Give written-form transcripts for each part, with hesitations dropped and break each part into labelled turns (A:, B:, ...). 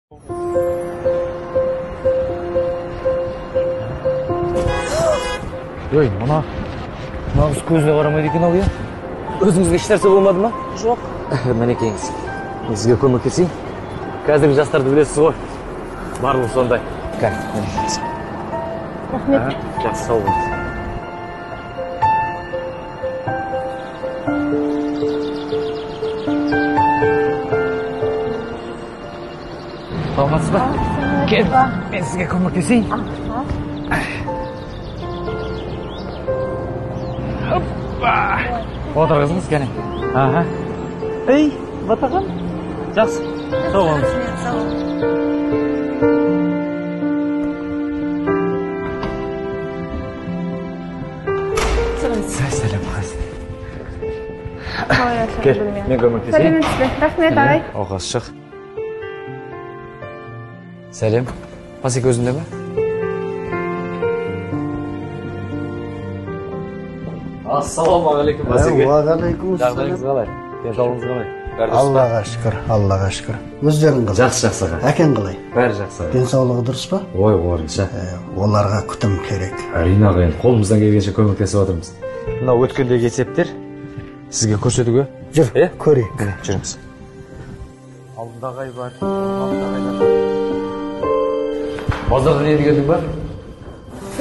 A: Ой, мына қыз көзіне қарамайды екен ау, иә? Өзіңізге ешнәрсе болмады ма?
B: Жоқ.
A: Мінекейіңіз. Мен сізге көмектесейін. Қазіргі жастарды білесіз ғой. Барлығы сондай. Кәне, мінекейіңіз.
B: Рахмет.
A: Жақсы, сау болыңыз. Саламатсыз ба? Кел, мен сізге көмектесейін. Оппа! Отырғызыңыз, кәне. Аха. Ей, батаған. Жақсы, сау болыңыз. Сәлем, кел, мен көмектесейін.
B: Сәлеметсіз бе? Рахмет, ағай.
A: Оқасы шық. Сәлем. Басеке өзінде ме? Ассалаумағалейкум, Басеке.
C: Уағалейкум.
A: Жағдайыңыз қалай? Денсаулығыңыз қалай?
C: Аллаға шүкір, Аллаға шүкір. Өздерің қалай?
A: Жақсы, жақсы аға.
C: Әкең қалай?
A: Бәрі жақсы.
C: Денсаулығы дұрыс па?
A: Ой, орынша.
C: Оларға күтім керек.
A: Әрине аға, енді қолымыздан келгенше көмектесіп отырмыз. Мынау өткендегі есептер сізге көрсетуге.
C: Жүр, көрейік.
A: Міне, жүріңіз. Алдында ағай бар, алдында ағайлар бар. Базардан енді келдің ба?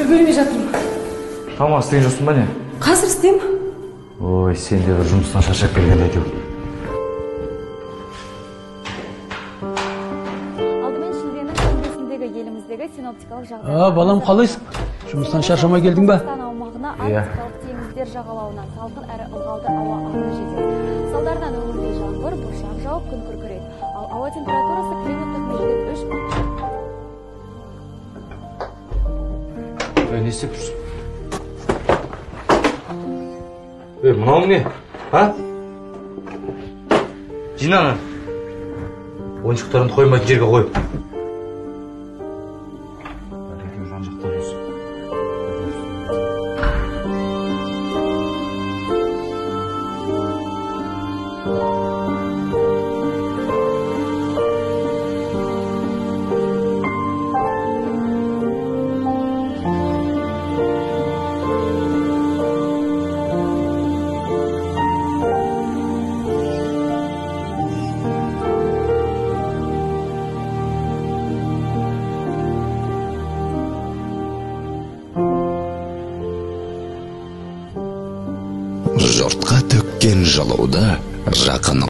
D: Үлгермей жатырмын.
A: Тамақ істеген жоқсың ба не?
D: Қазір істеймін.
A: Ой, сен де бір жұмыстан шаршап келгенде әйтеуір.
E: Алдымен шілденің 15-індегі еліміздегі синоптикалық жағдай.
F: Балам, қалайсың? Жұмыстан шаршамай келдің ба?
E: Қазақстан аумағына арктикалық теңіздер жағалауынан салқын әрі ылғалды ауа ағыны жетеді. Салдарынан өңірде жаңбыр, бұршақ жауып, күн күркірейді. Ал ауа температурасы климаттық межеден 3.
A: Ей, не істеп тұрсың? Ей, мынауың не? А? Жина ана. Ойыншықтарыңды қоймайтын жерге қой. Әйтеуір жан жақта болсын.
G: Жұртқа төккен жылуды жақын